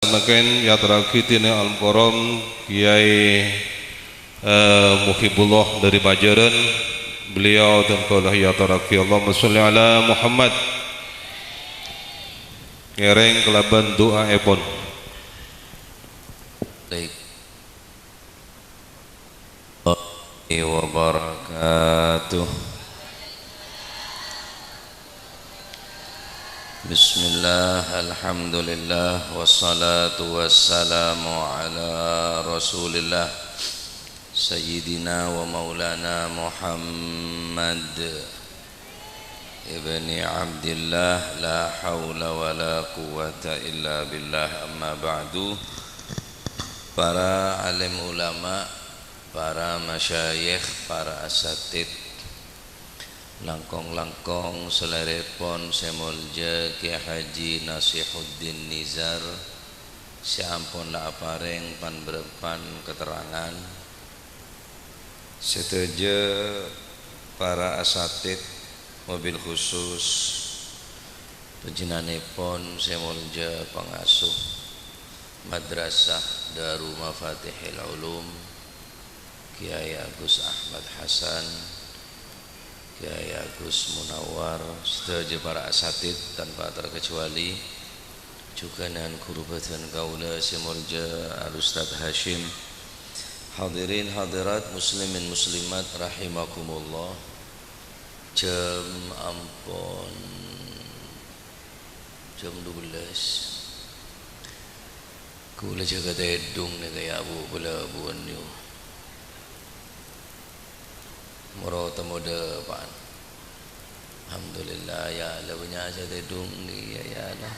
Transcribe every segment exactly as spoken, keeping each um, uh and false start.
Mangkèn èyatorraghi dhinèng Al-Mukarram Kyai, eh, Muhibullah dâri Pajârân. Beliau dan kaulâ èyatorraghi. Allahumma sholli ala Muhammad. Ngèrèng kalabân du'aèpon. Baik. Wabarakatuh. Bismillah, alhamdulillah, wassalatu wassalamu ala Rasulillah, Sayyidina wa Maulana Muhammad ibni Abdillah, la haula wa la quwwata illa billah, amma ba'du. Para alim ulama, para masyayikh, para asatid, langkong-langkong salèrèpon sè molja Kyai Haji Nasihuddin Nizar sè ampon la aparèng pan-bârâmpan katerrangan, sadhâjâ para asatid, wabil khusus panjhennengnganèpon sè molja pangasuh Madrasah Daru Mafatihil Ulum, Kyai Agus Ahmad Hasan, Kyai Agus Munawar, sadhâjâ para asatid tanpa terkecuali, jhughân ghuru bhâdhân kaulâ sè molja Al Ustadz Hasyim. Hadirin hadirat muslimin muslimat rahimakumullah. Jam ampon jam dua belas. Kaulâ jâgâ tèdung nèka ya, Bu, bâlâ buwân nèko. Moro temmo dâpa'an. Alhamdulillah, ya, la bânnya' sè tèdung, iyâ, ya, la.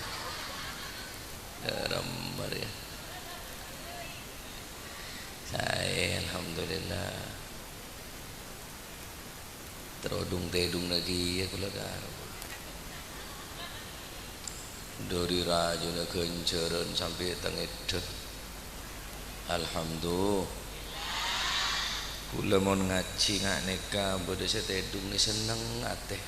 Ya, rambar, ya. Saè, alhamdulillah. Terro dung-tèdung lagi, ya, kaulâ karo. Dâri rajâna Ghânjhârân sampè' tang èdhâ. Alhamdulillah. Kaulâ mon ngajhi nga' nèka bâdâ sè tèdung nè senneng atè.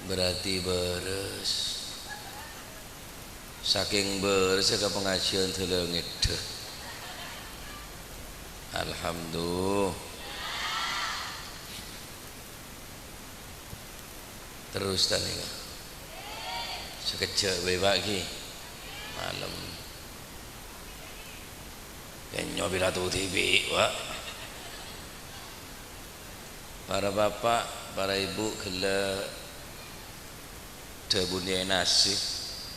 Berarti bârâs. Sakèng bârâssa ka pangajiân dâlâ ngèdhâ. Alhamdulillah. Terros ta' nèka. Sakejjhâ' bhâi, Pa', ghi. Malem. Kènyo pilato dhibi', Pa'. Para bapa', para ibu, ghellâ' dhâbuna Yai Nasih,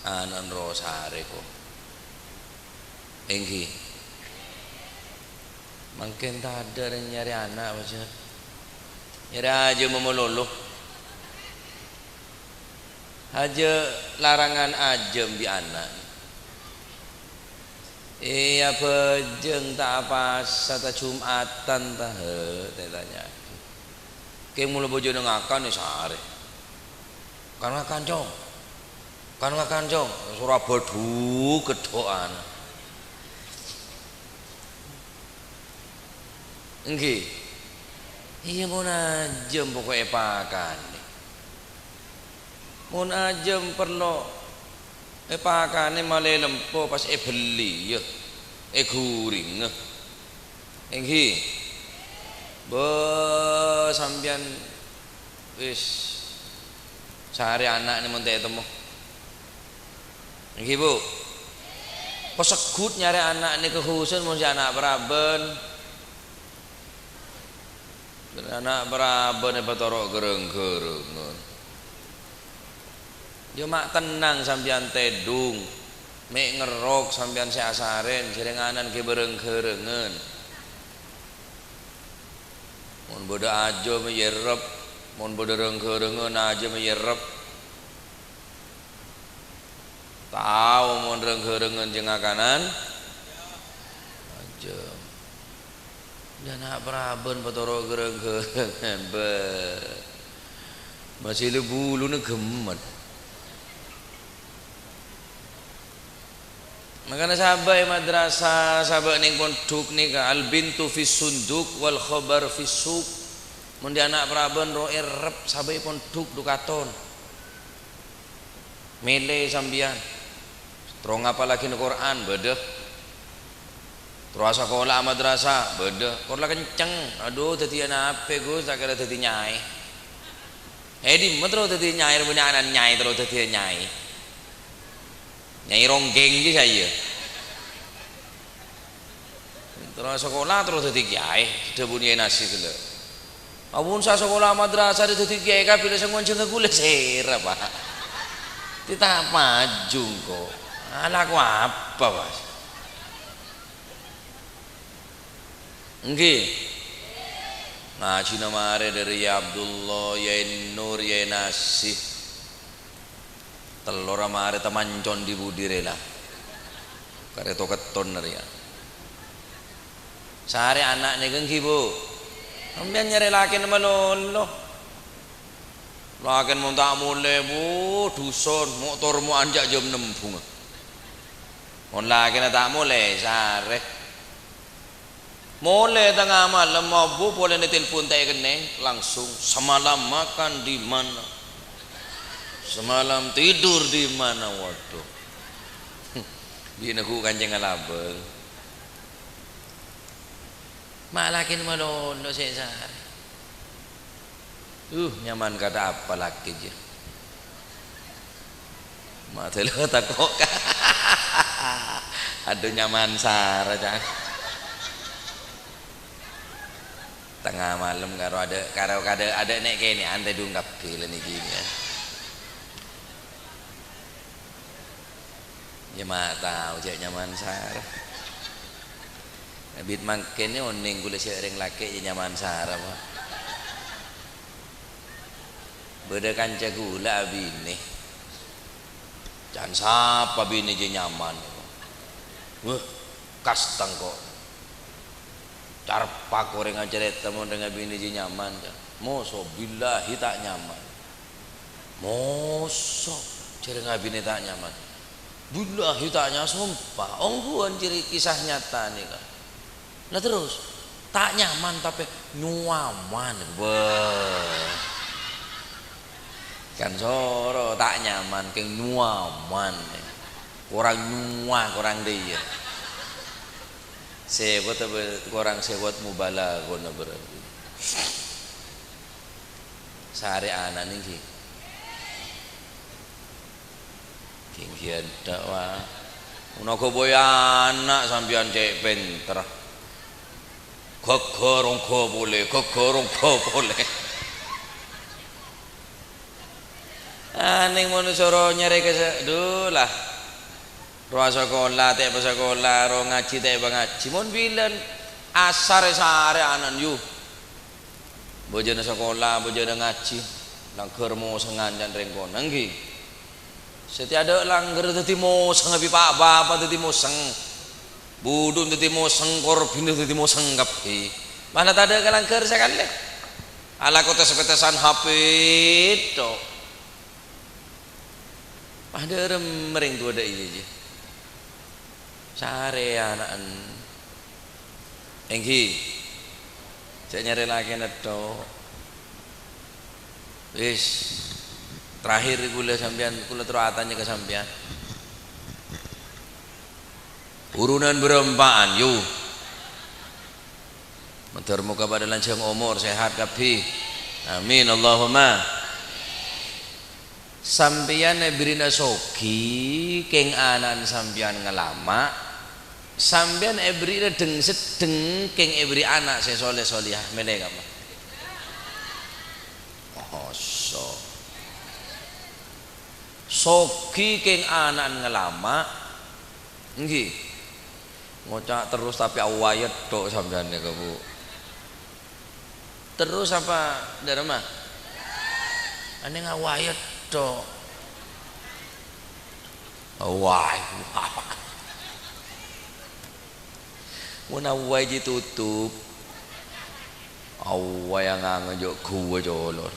ana'na rowa sarè, ko. Èngghi. Mangkèn tadâ' rèng nyarè ana', pajhât. Nyarè ajâm malolo. Hajâ larangan ajâm bi' ana'. Iyâ, bhâjâng ta' apasa, ta' Jum'atan, ta', he, tè-tanya'aghi. Kèng mola bhâjâna ngakan, yâ sarè. Kan ngakan, Cong. Kan ngakan, Cong. Soro abâdhu geddho'an. Èngghi. Iyâ, mon ajâm pokok èpakanè. Mon ajâm parlo èpakanè malè lempo pas èbelliyâ, èghuringngè. Èngghi. Bâ, sampèyan wis sarè ana'na mon ta' ètemmo. Èngghi, Bu? Pasegghut nyarè ana'na kakhusun mon sè ana' paraban. Ana' paraban èpatoro' ghârâng-ghârângan. Yâ, ma' tennang sampèyan tèdung. Mè' ngerrok sampèyan sè asarèn, sèrèng ana'na ghi' bârâng-ghârângan. Mon bâdâ ajâm èyèrrep, mon bâdâ râng-ghârângan ajâm èyèrrep. Tao mon râng-ghârângan jhâ' ngakanan ajâm. Dâ' ana' paraban patoro' ghârâng-ghârângan, bâ. Masih lu-buluna ghemmet. Mangkana sabâ' è madrasah, sabâ' neng pondhuk nèka, al-bintu fis sunduq wal khobar fis suq. Mon dâ' ana' paraban rowa èrrep, sabâ' è pondhuk dhu katon. Mèlè sampèyan. Terro ngapallaghi Qur'an, bâdâ. Terro asakola madrasah, bâdâ. Kor la kencèng. Adhu, dhâddhiyâ napè, Gus? Ta' kèra dhâddhi nyaè. È, dimma terro dhâddhi nyaè, rè bânnya' ana' nyaè terro dhâddhiyâ nyaè. Nyaè Ronggeng jiyâ saèya. Terro sakola terro dhâddhi kèyaè, dhâbuna Yai Nasih ghellâ'. Ampon, sa-, sakola madrasah dhâddhi kèyaè kabhi, la sè ngonjhângnga ghulâ sèra, Pak. Ti ta' paju engko'. Alako apa, Mas? Èngghi. Ngajhina marè dhâri Yai Abdullah, Yai Nur, Yai Nasih. Tello ra marè tamancon dhi-budhi rè la. Karè to-ketton rèya. Sarè ana' nèka èngghi, Bu? Sampèyan nyarè lakèna malolo. Lakèna mon ta' molè, Bu, dhuson, mo' tor mo' anca' jam ennem bhunga. Mon lakèna ta' molè, sarè. Molè tengnga malem, mabuk polè nè telpon ta' èkennèng, langsung, "Semalam makan di mana? Semalam tidur di mana?" Waduh. Binè ghu kancèng alabâng. Ma' lakèna malolo sè sarè. Uh, nyaman kadhâ' apa lakè jiyâ. Ma' dâlâ tako' ka. Adhu, nyaman sara, Cak. Tengnga malem karo adâ', karo kadâ', adâ' nè' kènè', antè dhung kabbhi la nèkè, yâ. Yâ, ma' tao, jhâ' nyaman sara. Abit mangkèn onèng ghulâ sè orèng lakè' jhâ' nyaman sara, Pak. Bâdâ kanca ghulâ abinè. Can sapa binè jhâ' nyaman. Wah, kastang kok. Carpa' orèng acarèta mon rèng abinè jhâ' nyaman, can. Moso, billahi ta' nyaman. Moso, jhâ' rèng abinè ta' nyaman. Billahi ta' nya-, sompa. Ongghuwân jârèya kisah nyata nèka. Lah terros, ta' nyaman tapè nyowaman. Bâh. Kan soro, ta' nyaman, kèng nyowaman. Korang nyowa, korang dhiyâ. Sèwot apa korang sèwot mubalaghona berarti. Sarè ana' nèngghi. Ghi-, ghi-, èngghi adâ', wa. Mon aghâbây ana' sampèyan cè' pènterra. Ghâghâr ongghâ polè, ghâghâr ongghâ polè. Anèng mon soro nyarè ka sa-, dhu, la. Rowa sakola, ta' èpasakola, rowa ngajhi, ta' èpangajhi. Mon bilân asar è sarè ana'na, yu. Bâjâna sakola, bâjâna ngajhi, langghâr mosengngan can rèng kona, èngghi. Sè tèadâ' langghâr dhâddhi moseng, abit pa'-bapa' dhâddhi moseng. Budhuna dhâddhi moseng, korbhina dhâddhi moseng kabbhi. Mala tadâ' ka langghâr sakalè. Alako tes-petesan H P tok. Padâ rem-, rèng towa dâ' iyâ, jiyâ. Sarè ana'na. Èngghi. Jhâ' nyarè lakèna tok. Wis. Terakhir ghulâ sampèyan, ghulâ terro atanya ka sampèyan. Urunan bârâmpa'an, yu. Mandhâr moghâ padâ lanjhâng omor, sehat kabbhi. Amin, Allahumma. Sampèyan èbherri'na soghi, kèng ana'na sampèyan ngalama', sampèyan èbherri'na dheng-seddheng, kèng èbherri' ana' sè soleh solehah, mèlè kapa? Masa. Soghi kèng ana'na ngalama', èngghi. Ngoca' terros tapè awayet tok sampèyan nèka, Bu. Terros apa, Dharma? Anèng awayet tok. Away. Mon away jiyâ totop. Away anganga jhâ' ghuwâ color.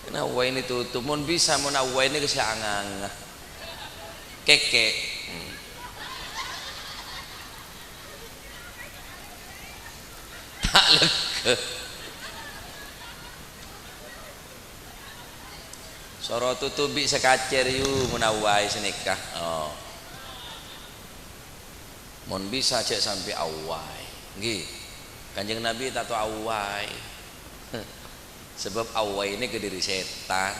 Kèng away nè totop, mon bisa, mon away nè kè sè anganga. Kèkè. Hmm. lega. Soro tutubi sakacèr, yu, mon awway sanèka. Oh. Mon bisa, jhâ' sampè' awway. Ngghi. Kanjeng Nabi tanto awway. Sabâb awway nèka dhâri sètan.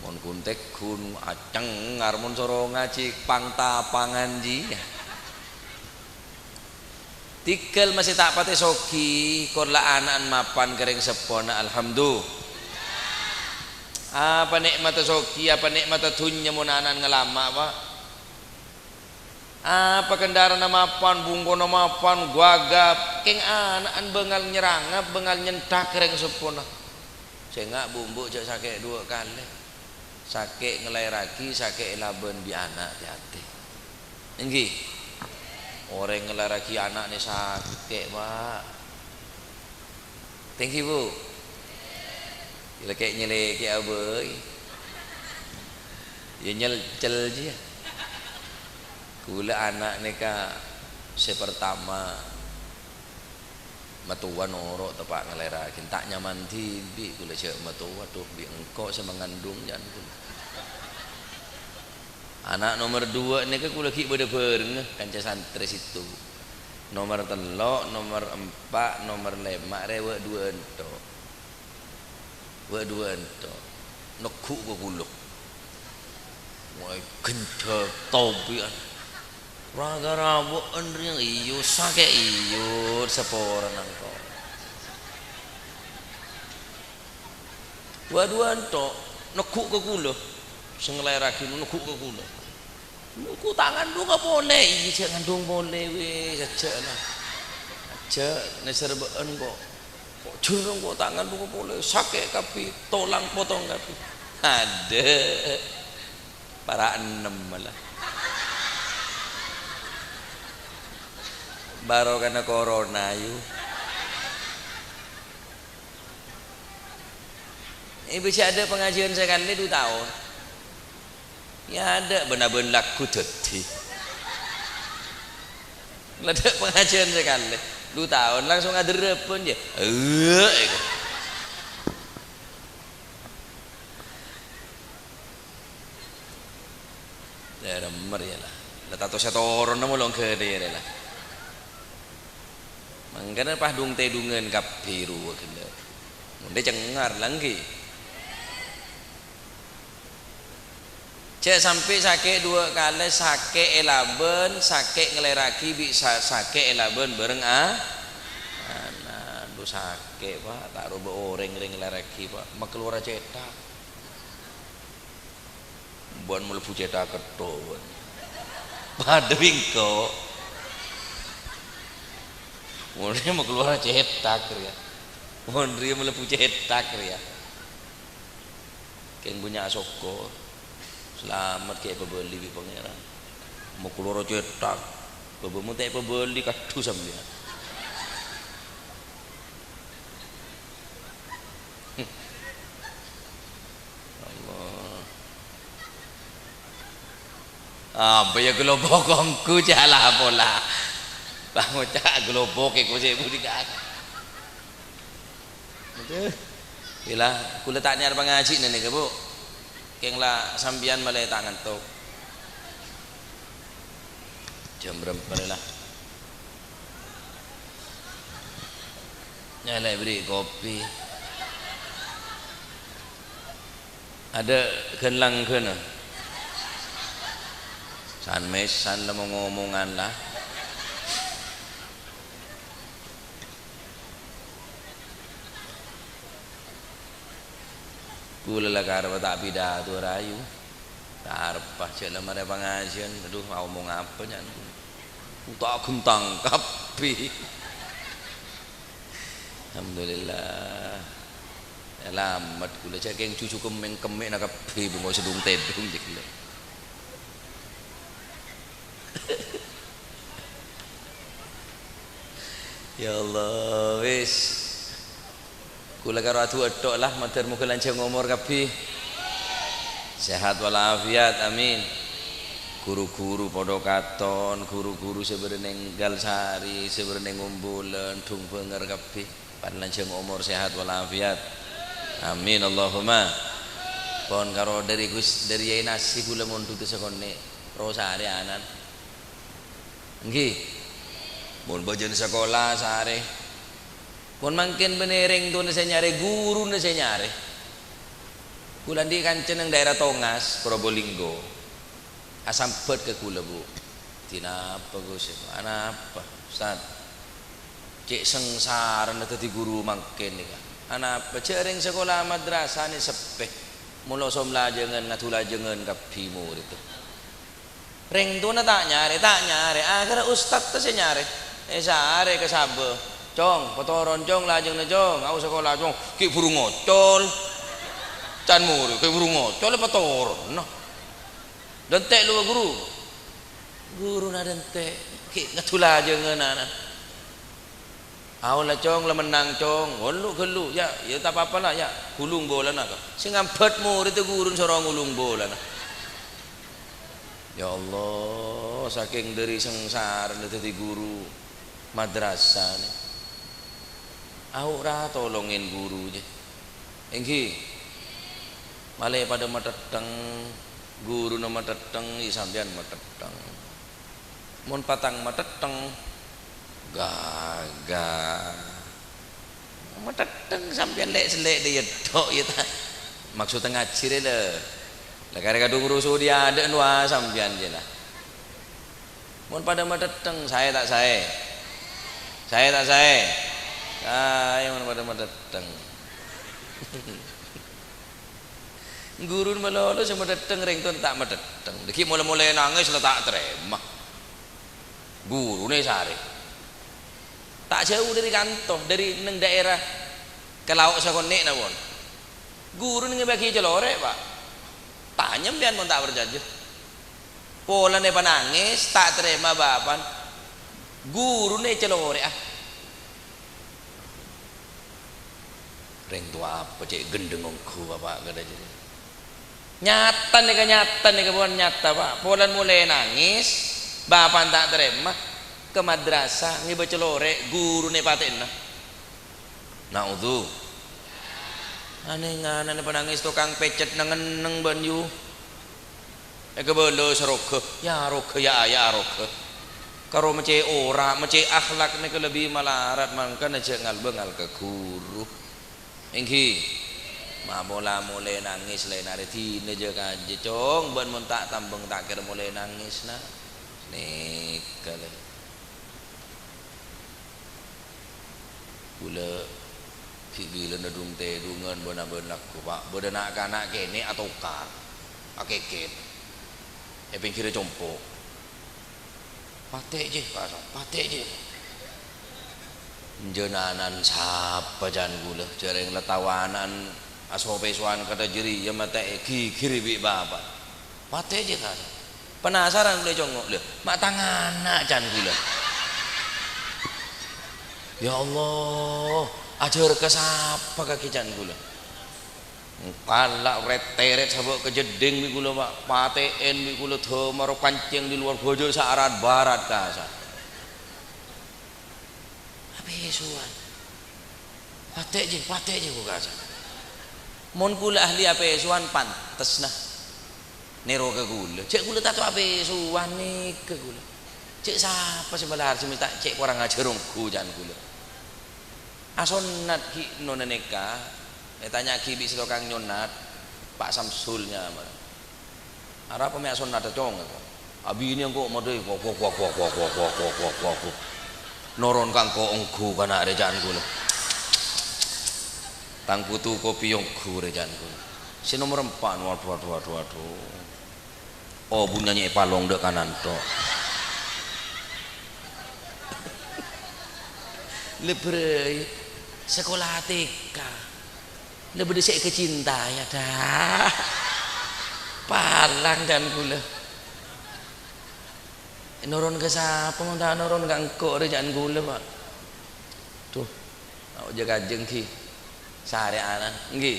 Mon ghun-tèghun, acengngar, mon soro ngajhi, pang-tapangan, jiyâ. Tèghâl masè ta' patè soghi, kor la ana'na mapan ka rèng seppona, alhamdu-. Apa nè'matta soghi, apa nè'matta dhunnya mon ana'na ngalama', Pa'? Apa kendarana mapan, bungkona mapan, gagap, kèng ana'na bângal nyerangap, bângal nyenthak ka rèng seppona. Sènga' bu'-embu' jhâ' sakè' duwâ' kalè. Sakè' ngalaèrraghi, sakè' èlabân bi' ana', tè-atè. Èngghi. Orèng ngalaèrraghi ana' nè sakè', Pa'. Thank you, Bu. Lèkè'-nyèlèkè' abâi. Yâ nyelcel jiyâ. Kaulâ ana' nèka sè partama. Matowa noro' teppa' ngalaèrraghi, ta' nyaman dhibi' kaulâ jhâ' matowa, dhu, bi' engko' sè mangandung, jhân kaulâ. Ana' nomer duwâ' nèka kaulâ ghi' bâdâ bhârengnga kanca santrè sèttong. Nomer tello', nomer empa', nomer lèma' rèya wâ' duwâ' ènto. Wâ' duwâ' ènto, negghu' ka kaulâ. Wah, gendhâ tobi'an. Ra-ghârâ bâ'ân rèya, iyâ, sakè', iyâ, saporana engko'. Wâ' duwâ' ènto, negghu' ka kaulâ. Sè ngalaèrraghi negghu' ka kaulâ. Engko' ta' ngandhunga polè. Iyâ, jhâ' ngandhung polè, wis, ajjhâ' la. Ajjhâ' nèser bâ'ân, kok. Kok jhârâng, kok ta' ngandhunga polè. Sakè' kabbhi, tolang potong kabbhi. Adâ'. Para' ennem malah. Barokana corona, yu. Eh, bisa adâ' pangajiân sakalè du taon. Ya adâ' bân-abân lagghu dhâddhi. La adâ' pangajiân sakalè, du taon langsung aderrepon, yâ. Eek, èko. Dâ' remmer, yâ, la. La tato sè toron namong ghâdhâ, yâ, la. Mangkana pas dung-tèdungan kabbhi rowa ghellâ'. Mon dâ' cengngar, la, èngghi. Jhâ' sampè' sakè' duwâ' kalè, sakè' èlabân, sakè' ngalaèrraghi bi' sa-, sakè' èlabân bhâreng a-, ana'. Adhu, sakè', Pa', ta' rowa orèng rè ngalaèrraghi, Pa', makalowara cèthak. Bân malebbu cèthak ketto, bân. Padâ bi' engko'. Mon rè makalowara cèthak rèya. Mon rèya malebbu cèthak rèya. Kèng bânnya' sokkor. Salamet ghi' èpabâli bi' Pangèran. Makalowara cèthak. Bâbâ mon ta' èpabâli, kadhu sampèyan. Allah. Apa ya, globok ongghu jhâ' la pola. Pangoca' globok èko sè budi ka. Aduh. Ila, kaulâ ta' nèyar pangajiân nèka, Bu. Kèng la sampèyan malè ta' ngantok. Jam berempat la. Nyalè bâri' kopi. Adâ' ghân-langgâna. San-mèsan la mo-ngomongan la. Kaulâ la karebbhâ ta' pidato, rayu. Karebbhâ jhâ' la marè pangajiân, adhu, aomong apa, nyan? Uta' ghentang kabbhi. Alhamdulillah. Salamet kaulâ, jhâ' kèng juju kemmèng-kemmè'na kabbhi, bengko sè dung-tèdung, jhâ' ghellâ'. Ya Allah, wis. Kaulâ karo adu'a tok la, mandhâr moghâ lanjhâng omor kabbhi. Sehat walafiat, amin. Ru-ghuru padâ katon, ru-ghuru sè bâdâ neng Galsari, sè bâdâ neng Ombolan, dhung bhângèr kabbhi. Panjhâng omor, sehat walafiat. Amin, Allahumma. Pon karo dâri Gus, dâri Yai Nasi kaulâ mondhut sakonè', ro sarè anan. Èngghi. Mon bâjâna sakola sarè. Mon mangkèn bânnè rèng towana sè nyarè, ghuruna sè nyarè. Kaulâ andi' kanca neng daerah Tongas, Probolinggo. Asambhât ka kaulâ, "Bu, dina apa, Gus?" "Anapa, Ustaz?" "Cè' sangsarana dhâddhi ghuru mangkèn nèka." "Anapa?" "Jhâ' rèng sakola madrasah nè seppè. Molaè som lajângan, ngadu lajângan kabbhi morèdda." Rèng towana ta' nyarè, ta' nyarè. Akhèrra ustadda sè nyarè. Èsarè ka sabâ. "Cong, patoron, Cong, lajânganna, Cong. Aowa sakola, Cong." "Ghi' bhuru ngocol." Can morèd, "Ghi' bhuru ngocol, patoronna." "Dântè' lu, Ghuru." Ghuruna dântè', ghi' ngadu lajângan ana'. "Aowa la, Cong, la mennang, Cong." "Ghellu', ghellu', ya', ya' ta' apa-apa la, ya'." Ghulung bolana, to. Sè ngambhât morèdda ghuruna soro ghulung bolana. Ya Allah, sakèng dâri sangsarana dhâddhi ghuru madrasah nè. Aowa ra tolongè ghuru, jâ. Èngghi. Malè padâ matèttèng, ghuruna matèttèng, ya sampèyan matèttèng. Mon patang matèttèng, ghâghâ. Matèttèng sampèyan lè'-sellè' dâ' iyâ tok, iyâ ta'? Maksodda ngajhi rè, lè. La karè kadhung rusu dâ' iyâ adâ' nowa sampèyan, jâ, la. Mon padâ matèttèng, saè ta' saè? Saè ta' saè? Saè mon padâ matèttèng. Ghuruna malolo sè matèttèng, rèng towana ta' matèttèng. Dhâggi' molè-molè nangès la ta' tarèma. Ghuruna èsarè. Ta' jhâu dâri kanto, dâri neng daerah Kalao' sakonè'na, pon. Ghuruna ngèbâghi calorè', Pa'. Tanya sampèyan mon ta' parcajâ. Polana èpanangès, ta' tarèma bapa'na. Ghuruna ècalorè'a. Rèng towa apa cè' ghendheng ongghu, Bapa', kadhâ' jârèya. Nyata nèka, nyata nèka, pon nyata, Pa'. Polana molè nangès, bapa'na ta' tarèma, ka madrasah ngèbâ calorè', ghuruna èpatè'ana. Na'udzu. Anèng-anèng panangès tokang pècèt neng-enneng bân yu. Èkabâlâ saroghâ, ya aroghâ, ya, ya aroghâ. Karo maccè' ora', maccè' akhlak nèka lebbi malarat, mangkana jhâ' ngal-bângal ka ghuru. Èngghi. Ma' pola molè nangès laèn arè dinah jhâ' kajâ, Cong, bân mon ta' tambeng ta' kèra molè nangès, na'. Nèka, lè. Kaulâ ghi' bilâna dhung-tèdhungan bân-abân lagghu, Pa'. Bâdâ na'-kana' kènè' atokar, akèkèt è pèngghirrâ compo'. "Patè', jhi, Pa', patè', jhi." "Jhâ' nanan sapa, can kaulâ? Jhâ' rèng la tao ana'na aso-pèsowan kadhâ' jârèya matè'è ghighiri bi' bapa'." "Patè', jhi, Ka'." Penasaran kaulâ congngo', "Lha, ma' tang ana', can kaulâ?" "Ya Allah, ajhâr ka sapa kakè, can kaulâ?" Kala' rèt-tèrèt sabâ' ka jeddhing bi' kaulâ, Pa', patè'èn bi' kaulâ, dâmaro kancèng di luar bâjâ saarat-barat kasa'. Apèsowan. "Patè', jhi, patè', jhi," ko kasa'. Mon kaulâ ahli apèsowan, pantesna nèro ka kaulâ. Jhâ' kaulâ tanto apèsowan nèka kaulâ. Jhâ' sapa sè malar sè mènta cè' korang ajhâr ongghu, can kaulâ. Asonnat ghi' nona nèka, ètanya'aghi bi' sè tokang nyonnat, Pa' Samsul nyamana. "Arapa mè' asonnat, Cong?" "Abinè engko' madâi, wah, wah, wah. Noron ka engko' ongghu kana' rè, can kaulâ. Tang putu kopi ongghu rè, can kaulâ. Sè nomer empa', wadhu, wadhu, wadhu, wadhu. Obu nyanyè palong dâ' kanan tok." Lè bârâi, sakola T K. Lè bâdâ sè èkacinta, ya, dah. Palang, can kaulâ. Noron ka sapa, mon ta' noron ka engko' rè, can kaulâ, Pa'. Duh, aowa jhâ' kajâ èngghi. Sarè ana', èngghi.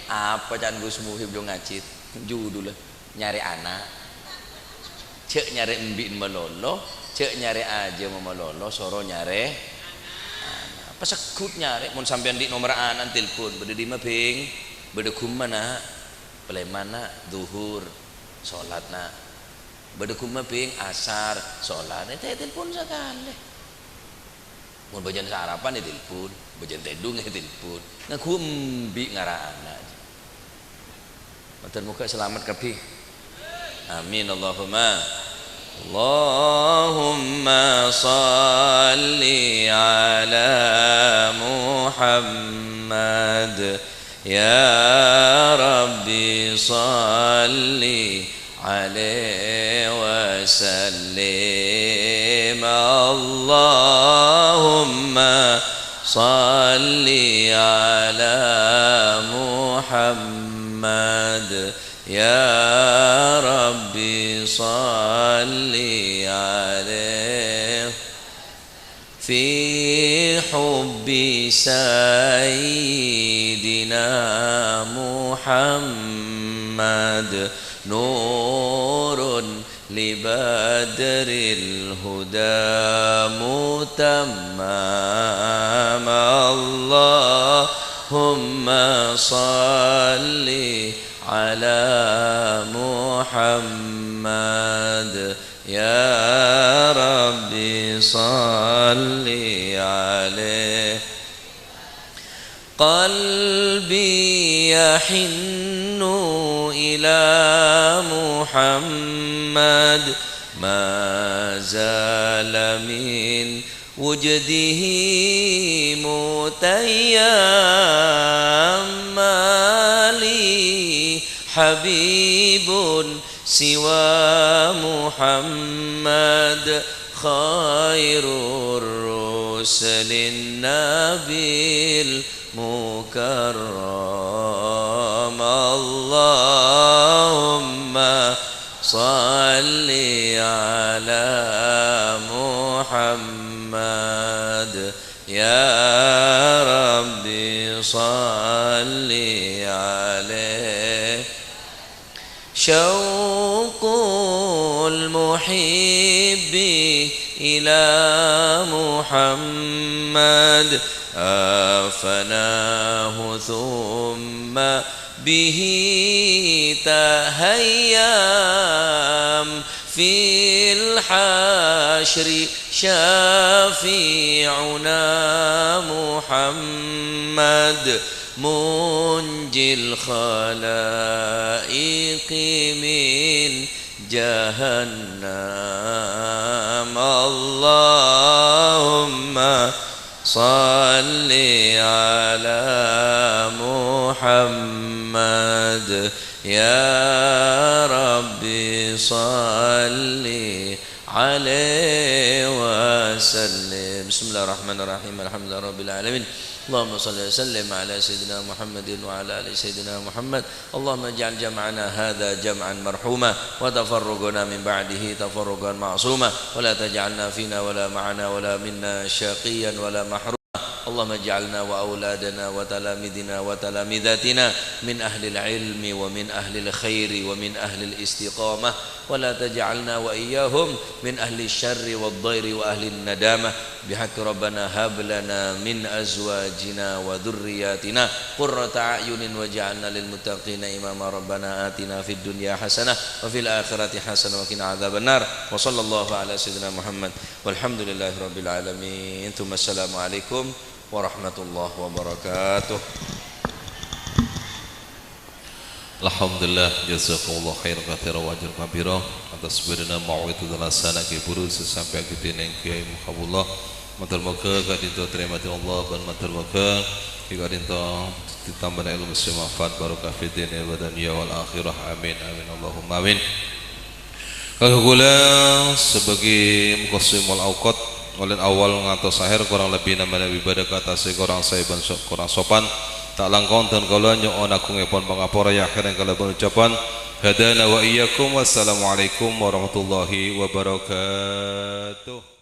Apa can Gus Muhib jhung ngajhi? Judulna nyarè ana'. Jhâ' nyarè embi'na malolo, jhâ' nyarè ajâmma malolo, soro nyarè ana'. Pasegghut nyarè, mon sampèyan andi' nomerra ana', telpon, "Bâdâ dimma, Bhing? Bâdâ ghumma, Na'?" "Palèman, Na'?" "Dhuhur." "Solat, Na'." "Bâdâ ghumma, Bhing?" "Asar." "Solat." Ète-, telpon sakalè. Mon bâjâna sarapan, ètelpon. Bâjâna tèdung, ètelpon. Ngangghuy embi' ngara ana'. Mator moghâ salamet kabbhi. Amin, Allahumma. Allahumma shalli ala Muhammad. Ya Rabbi, shalli alaihi wasallim. Allahumma shalli ala Muhammad. Ya Rabbi, shalli alaihi. Fi hubbi sayyidina Muhammad, nurun li badril huda mutammam. Allahumma shalli ala Muhammad. Ya Rabbi, shalli alaihi. Qalbi yahinnu ila Muhammad, ma zala min wujdihi mutayyam. Ma li habibun siwa Muhammad, khairur rusulin nabil mukarram. Allahumma shalli ala Muhammad. Ya Rabbi, shalli alaihi. Syauqul muhibbi ila Muhammad, afanahu thumma bihi tahayyam. Fil hasyri syafi'una Muhammad, munjil khalaiqi min jahannam. Allahumma shalli ala Muhammad. Ya Rabbi, shalli alaihi wasallim. Bismillahirrahmanirrahim. Alhamdulillahirabbil alamin. Allahumma shalli wa sallim ala sayyidina Muhammadin wa ala ali sayyidina Muhammad. Allahumma ij'al jam'ana hadza jam'an marhuma, wa tafarruqana min ba'dihi tafarruqan ma'suma, wa la taj'alna fina wa la ma'ana wa la minna syaqiyyan wa la mahruma. Allahumma ij'alna wa auladana wa talamidina wa talamidatina min ahlil ilmi wa min ahlil khairi wa min ahlil istiqamah, wa la taj'alna wa iyyahum min ahli syarri wad dhairi wa ahlin nadamah. Bihaqqi Rabbana hab lana min azwajina wa dzurriyyatina qurrata a'yunin waj'alna lil muttaqina imama. Rabbana atina fid dunya hasanah wa fil akhirati hasanah wa qina adzabannar. Wa sallallahu ala sayyidina Muhammad walhamdulillahi rabbil alamin. Tsumma assalamualaikum warahmatullahi wabarakatuh. Alhamdulillah, jazakumullah khairan katsira wa ajran kabira atas bhâdhânna mau'izatul hasanah Kiai Buru sè sampèyan èdhing Kiai Muhabullah. Mator moghâ ka'dinto tarèma Allah bân mator moghâ ka'dinto ètambâna èlmo sè manfaat barokah fid dini wa dunya wal akhirah. Amin, amin, Allahumma amin. Kaangghuy kaulâ sabâgi muqaddimul awqat, mulai awal ngantos akhèr, korang lebbina manabi bâdâ kata sè korang saè bân so-, korang sopan, ta' langkong dhân kaulâ nyo'on agungngèpon pangapora èakhèrè kalabân ucapan, hadana wa iyyakum, wassalamualaikum warahmatullahi wabarakatuh.